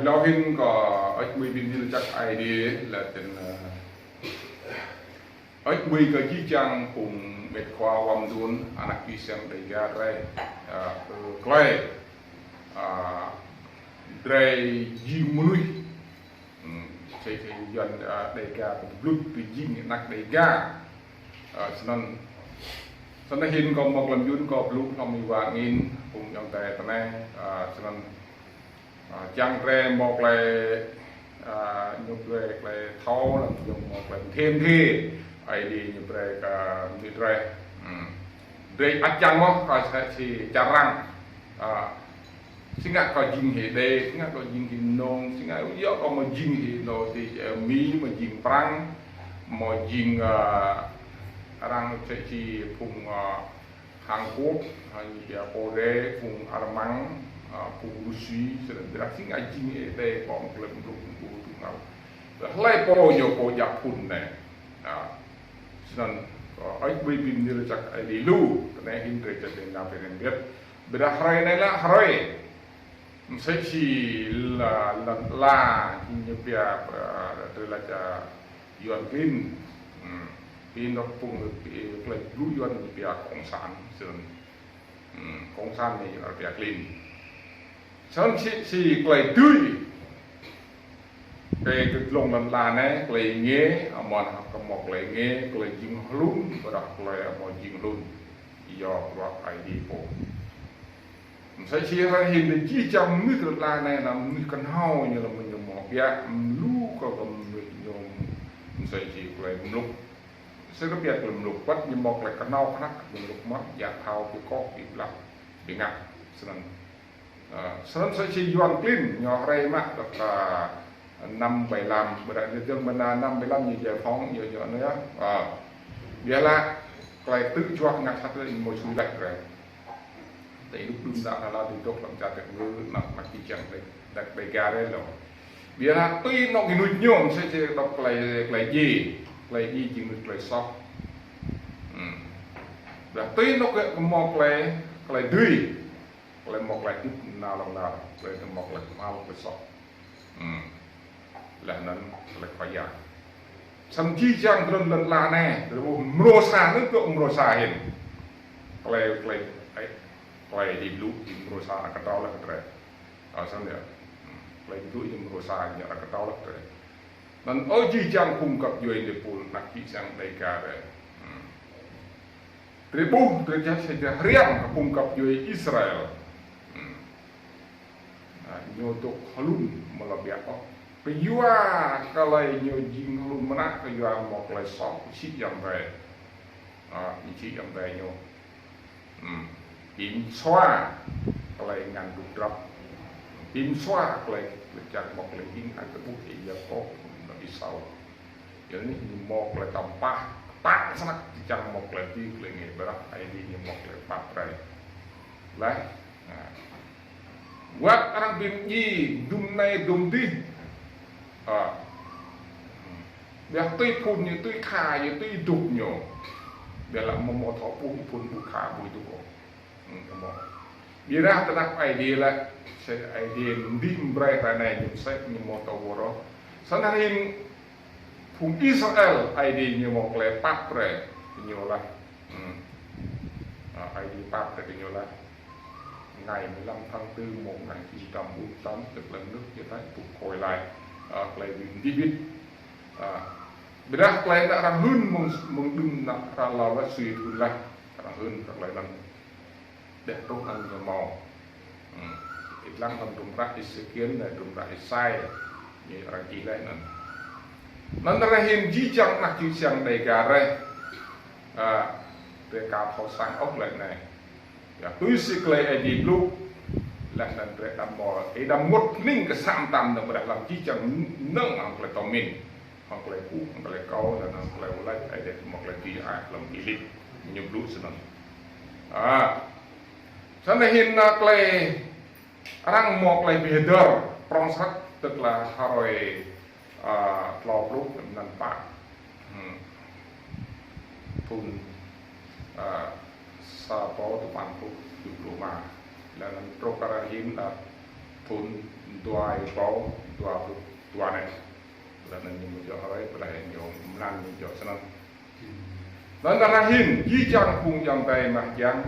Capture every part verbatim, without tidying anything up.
Êlâo hĭn kâo ăt mui bi mni lač jăk Aê Diê leh anăn, ơ, ăt mui kơ jih jang phung mĭt khua wam dun, anak čô sang Dega drei, ơ, kơ klei, ơ, drei jing mnuih. Hmm, čei čei Yuăn, ơ, Dega kơ blŭt bi jing anak Dega. Ơ, snăn. Snăn hĭn kâo mâo klei mjŭn kâo blŭ hlăm êwa angĭn, phung ayŏng adei tinei, ơ, snăn. Ơ, čiăng drei mâo klei, ơ, ñu brei klei thâo, leh anăn mâo klei mthê mthê. Aê Diê ñu brei kơ mnuih drei. Hmm. Drei ăt čiăng mơh, kơ si čar arăng. Ơ, si ngă kâo jing hĕ Êđê, si ngă kâo jing hĕ Mnông, si ngă yơh kâo mâo jing hĕ nô ti, ơ, Mi, mâo jing Prăng, mâo jing, ơ, arăng čei čei phung, ơ, Hàn Quốc, ơ, ñu pia Kôrê, phung Armăng, ơ, phung Russie, snăn drei si ngă jing hĕ Êđê, kâo mâo klei mluk mgu tu ngăl. Hlei pô ñu pô djăp phŭn anei. Ơ, snăn, ơ, ăt mui bi mni lač jăk Aê Diê lu, tinei hĭn drei čăt dê nao pê năn biêt. Ƀiădah hruê anei lĕ hruê. Msĕ si lăn, lăn ala, ñu pia, ơ, drei lač, ơ, Yuăn klin. Hmm. Pin dôk phung, pi, klei blŭ Yuăn ñu pia cộng sản, snăn. Hmm. Cộng sản anei Yuăn pia klin. Snăn si, si klei dưi. Kơ, kơ dlông lăn ala anei, klei êngiê, amâo hŏk kơ mâo klei êngiê, klei jing hlŭn, ƀiădah klei amâo jing hlŭn. Yua bruă Aê Diê pô. Msĕ si hruê anei hĭn jih jang mnuih lăn ala anei lĕ mnuih knhâo ñu lĕ ñu mâo biă, mluk kơ mnuih ñu msĕ si klei mluk. Msĕ si biă klei mluk, wăt ñu mâo klei knhâo knhăk, mluk mơh, djă thâo bi kŏ, bi blah, bi ngă, snăn. Ơ, snăn msĕ si Yuăn klin, ñu hriê mă, dôk, ơ, năm bảy lăm, ƀiădah ñu dơ̆ng mơ̆ng năm bảy lăm ñu giải phóng, ñu, ñu anei, ơ. Ƀiădah klei tŭ juă ngă sat lĕ mâo sui leh drei. Ti luk đưm đă ala ti dôk hlăm čar Dega, năk, năk ti čiăng Dega, Dega drei lŏ. Ƀiădah tui anôk ênuk ñu, msĕ si dôk klei, klei djiê, klei djiê jing ênuk klei soh. Hmm. Ƀiădah tui anôk kơ mâo klei, klei dưi, klei mâo klei hdĭp nao hlŏng lar, klei mâo klei kmhal klei soh. Hmm. Leh anăn klei Khua Yang. Snăn jih jang drei lăn ala anei, drei ƀuh mrô sa, anăn kơ mrô sa hĭn. Klei, klei, ơ, klei Aê Diê blŭ, ti mrô sa arăng ktrâo leh kơ drei. Ơ, snăn yơh. Hmm. Klei blŭ ti mrô sa ñu arăng ktrâo leh kơ drei. Anăn ơ jih jang phung găp djuê êpul, anak čô sang Dega drei. Hmm. Drei ƀuh, drei čih sa čih hriăm kơ phung găp djuê Israel. Hmm. Ơ, ñu dôk hlŭn amâo lŏ biă ôh. Kyua klei ñu jing hlŭn mnă, kyua mâo klei soh, sĭ ayŏng adei. Ơ, ñu sĭ ayŏng adei ñu. Hmm. Bi msua klei ngăn dôk drăp. Bi msua klei, klei čang mâo klei hing, ai kơ ƀuh Yakôp, Êsâu. Yơh anei ñu mâo klei tăm pah, ktang snăk, čang mâo klei ti, klei ngê brah, Aê Diê ñu mâo klei pap brei. Leh, nah. Wăt arăng bi mdjiê, dŭm anei, dŭm dih. Ơ. Ƀiădah tui phŭn ñu, tui kha ñu, tui dôk ñu. Ƀiădah lĕ amâo mâo thâo ƀuh phŭn, ƀuh kha, ƀuh dôk. Hmm, amâo. Ƀiădah tơdah Aê Diê lĕ, msĕ Aê Diê mdih mbrei hruê anei ñu msĕ ñu amâo thâo wơr ôh. Snăn hĭn phung Israel Aê Diê ñu mâo klei pap brei kơ ñu leh. Hmm. Ơ, Aê Diê pap brei kơ ñu leh. Ngày mười lăm tháng tư một ngàn chín trăm bốn mươi tám, tức là nước Chia Rẽ phục hồi lại. Ơ, klei bi mdih wĭt. Ơ, ƀiădah klei anăn arăng hưn mơ̆ng, mơ̆ng đưm anăn arăng lŏ leh sui thŭn leh. Arăng hưn kơ klei anăn. Ƀiădah truh anăn ñu mâo. Hmm. Ih dlăng hlăm hdruôm hră Êsêkiel, leh hdruôm hră Êsai. Ñu arăng čih leh anăn. Anăn hruê anei hĭn jih jang anak čô sang Dega drei. Ơ, drei ka thâo săng ôh klei anei. Yơh, tui si klei Aê Diê blŭ. Leh anăn drei đăm mâo, ih đăm mŭt hnĭng kơ sa mtam dơ̆ng ƀiădah hlăm jih jang mnơ̆ng hŏng klei thâo mĭn. Hŏng klei kkuh, hŏng klei akâo, leh anăn hŏng klei wah lač, Aê Diê mâo klei dưi ai hlăm klei hdĭp. Ñu blŭ snăn. Ơ. Snăn hĭn, ơ, klei arăng mâo klei bi hdơr, prŏng snăk, tức là hruê, ơ, tlâo pluh anăn pă. Hmm. Thŭn, ơ, sa êbâo dua păn êtuh kjuh pluh êma. Leh anăn truh kơ ară anei, ơ, thŭn Dua êbâo dua pluh dua anei. Leh anăn ñu mjŏ hruê, ƀiădah ñu mlan ñu mjŏ snăn. Anăn ară anei hĭn, jih jang phung ayŏng adei mah jiăng,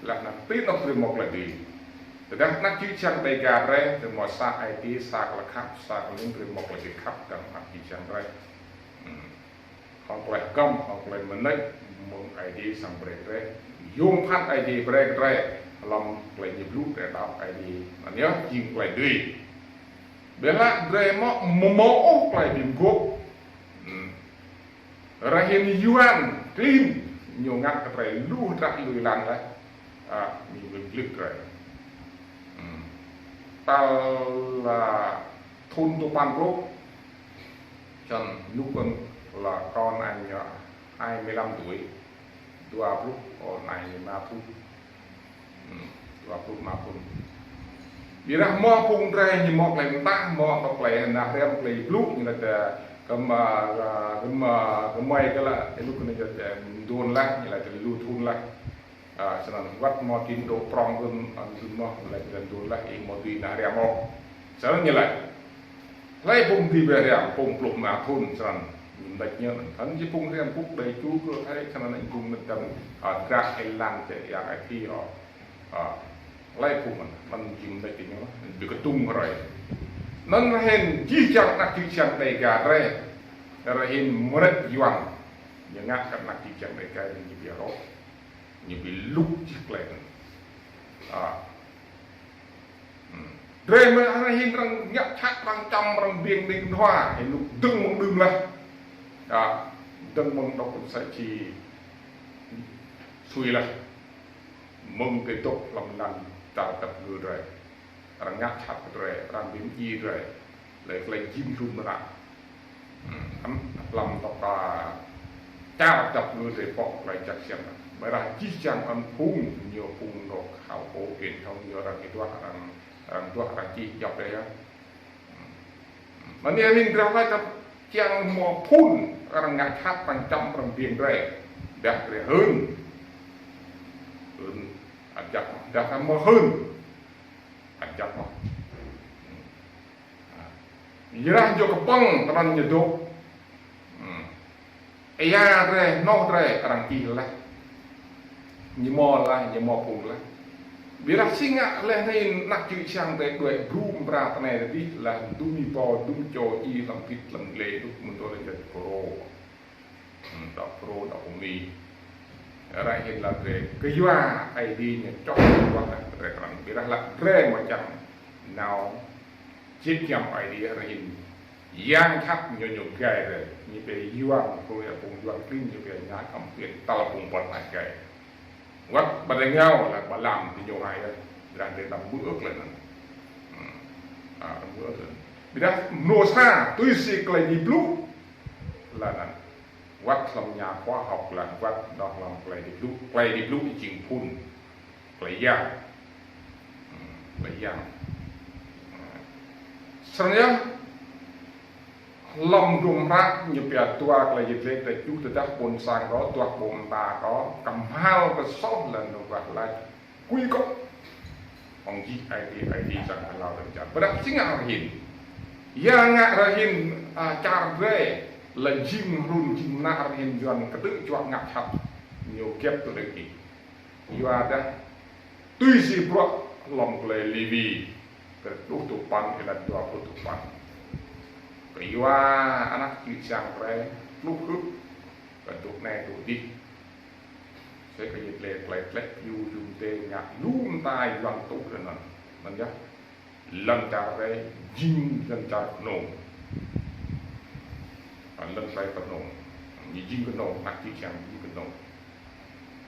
leh anăn ti anôk drei mâo klei dưi. Tơdah anak jih jang Dega drei, drei mâo sa ai tiê, sa klei khăp, sa klei lĭng, drei mâo klei dưi khăp, dah anak jih jang drei. Hmm. Hŏng klei hgăm, hŏng klei mnêč, mơ̆ng Aê Diê srăng brei drei. Yuôm phat Aê Diê brei drei, hlăm klei ñu blŭ drei đăo Aê Diê. Anăn yơh jing klei dưi. Ƀiădah drei mâo, mâo, mâo ôh klei bi mguôp. Hmm. Ară anei Yuăn klin ñu ngă kơ drei lu hdră lui lan leh. A, ñu bi mglưh drei. Hmm. Tal, a, thŭn dua păn pluh, Snăn ñu kăn là con anh, à, hai mươi lăm tuổi, dua pluh, ơ, anei ñu ma thŭn. Hmm, dua pluh ma thŭn. Ƀiădah mâo phung drei ñu mâo klei mtă, mâo klei nah hriăm, klei blŭ, ñu lač, ơ, kơ ma, ơ, kơ ma, kơ mei kơ lah, ơ, lu kơ ñu lač, ơ, mduôn lah, ñu lač, ơ, lu thŭn lah. A, snăn wăt mâo trình độ prŏng hlăm, a, hlăm mâo, lač hlăm dôk lah, ih mâo dưi nah hriăm mâo. Snăn ñu lač. Hlei phung dưi bi hriăm, phung pluh ma thŭn snăn. Ñu lač ñu, anăn jing phung hriăm pŭk đei čŭ kơ hai, snăn anăn phung mnêč tăm, a, drah êlan čĕ yang ai thi ôh. A, hlei phung anăn, anăn jing mnêč ñu, bi kdŭng hruê. Anăn hĭn jih jang anak jih jang Dega drei. Ară hĭn mnêč Yuăn. Ñu ngă kơ anak jih jang Dega ñu bi rôh. Ñu bi lŭk jih klei anăn. A. Hmm. Drei mơ̆ng ară hĭn arăng ngă jhat, arăng čăm, arăng biêng đĭng hnua, ênuk dơ̆ng mơ̆ng đưm leh. A, dơ̆ng mơ̆ng dôk sa čô sui leh. Mơ̆ng kơ dôk hlăm lăn čar dăp gơ̆ drei. Arăng ngă jhat kơ drei, arăng bi mdjiê drei. Leh klei jing hlŭn mnă. Hmm, hlăm dôk, a, čar dăp gơ̆ drei pŏk klei jăk siam. Ƀiădah jih jang anăn phung, ñu phung dôk hao pô kên thŏng ñu arăng êduah, arăng, arăng duah, arăng čih djăp drei yơh. Hmm. Mơ̆ng anei hĭn drah lač kơ čiăng mâo phŭn, arăng ngă jhat, arăng čăm, arăng biêng drei. Dah drei hưn. Hưn, ăt jăk, dah kăn mâo hưn. Ăt jăk mơh. Hmm. Ƀiădah ñu kpơ̆ng, tơnăn ñu dôk. Hmm. Êa drei, hnoh drei, arăng čih leh. Ñu mâo leh, ñu mâo phung leh. Ƀiădah si ngă leh anei anak čư̆ čhiăng drei đuĕ bru mbra tinei dih leh dŭm êbâo, dŭm čô ih hlăm phĭt hlăm glĕ dôk mơ̆ng tơ leh jăk kro. Hmm, dôk pro, dôk umi. Ară hĭn lač drei, kyua Aê Diê ñu čŏk kyua drei krăn. Ƀiădah lač drei mâo čiăng nao čĭt kiăm Aê Diê ară hĭn. Yang jhat ñu ñu gai drei. Ñu bi Yuăn, phung ya phung Yuăn klin ñu bi ngă kăm pĭn tal phung bŏt anei gai. Wăt ƀiădah ngao lač ba lam ti ñu hai ya. Ƀiădah drei đăm mư̆ ôh klei anăn. Hmm. A, đăm mư̆ ôh klei anăn. Ƀiădah mnuih sa, tui si klei ñu blŭ. Leh anăn. Wăt hlăm nhà khoa học leh, wăt dôk hlăm klei bi blŭ, klei bi blŭ jing phŭn. Klei yang. Hmm, klei yang. Hmm. Snăn yơh, hlăm hdruôm hră ñu pia dua Klei Yăl Dliê kdrêč kjuh tơdah ƀuôn sang kâo, duah ƀô̆ mta kâo, kmhal kơ soh leh anăn wah lač. Kui kŏ. Hŏng jih Aê Diê, Aê Diê srăng hlao lăn čar. Ƀiădah si ngă ară hĭn. Ya ngă ară hĭn, a, čar drei, leh jing hlŭn jing mnă ară hĭn Yuăn ktư̆ juă ngă jhat. Ñu giăp tui leh ki. Yuadah tui si bruă hlăm klei Lêwi, kdrêč pluh dua păn, êlan dua pluh dua păn. Kyua anak čư̆ čhiăng drei, pluh hưp, kơ dôk anei dôk dih. Sĕ kơ ñu tlĕ, tlĕ, tlĕ, piu, jum, tê, ngă, lu mta Yuăn tuh leh anăn. Anăn yơh, lăn čar drei, jing lăn čar knông. A, lăn čar knông. Ñu jing knông, anak čư̆ čhiăng jing knông.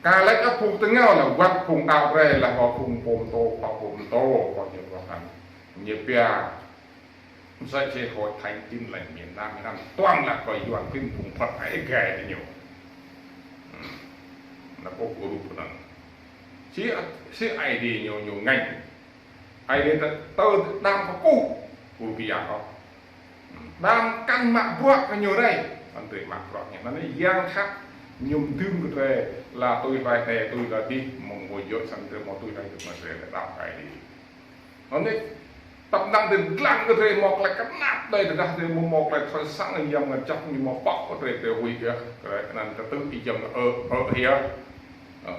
Ka lač ăt phung tơngao leh, wăt phung đăo drei leh, wăt phung pô mtô, pô mtô, pô ñu wăt anăn. Ñu pia, Msĕ si Hội Thánh Tin Lành miền Nam, miền Nam, toàn là coi Yuăn klin phung Phật ai gai ti ñu. Hmm. Anăn ôh kơ rup anăn. Si, si Aê Diê ñu, ñu ngêñ. Aê Diê tơ, tơ đăm kkuh rupiah kâo. Hmm. Đăm kăn mă bruă kơ ñu rei. Anăn drei mă bruă ñu. Anăn yang jhat ñu mdưm kơ drei lač tui hlue anei, tui hlue dih, mơ̆ng ƀuh yơh snăn drei mâo tui hlue dih mă drei đăo Aê Diê. Anăn Tăp năng drei dlăng kơ drei mâo klei knap đei, tơdah drei mâo, mâo klei thâo săng, Yang Mngăt Jăk ñu mâo pŏk kơ drei, drei huĭ yơh. Klei anăn kơ tơ ih jăm ơ, ơ, hiă. Ơ.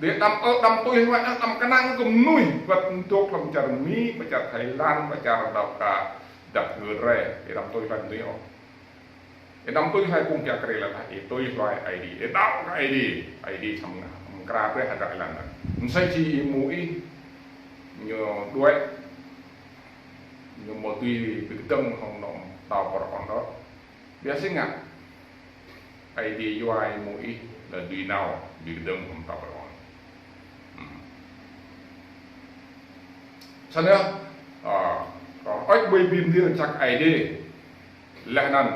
Drei đăm ơ, đăm tui hluê, đăm knang kơ mnuih, wăt dôk hlăm čar Mi, ƀă čar Thái Lan, ƀă čar dôk ka, dap ngơ drei, drei đăm tui hluê mnuih ôh. Drei đăm tui hluê phung kiă kriê leh, drei tui hluê Aê Diê, drei đăo kơ Aê Diê, Aê Diê srăng mkra drei hdră êlan anăn. Msĕ si Y-Môis, ñu đuĕ, ñu mâo dưi bi kdơ̆ng hŏng anôk mtao Pharaôn dôk. Ƀiădah si ngă, Aê Diê yua Y-Môis leh dưi nao, bi kdơ̆ng hŏng mtao Pharaôn. Hmm. Snăn, a, kơ ăt ƀuh bi mni lač jăk Aê Diê. Leh anăn,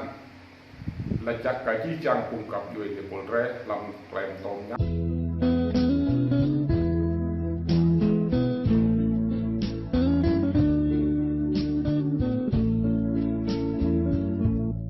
lač jăk kơ jih jang phung găp djuê ti pôl drei hlăm klei mtô mñă.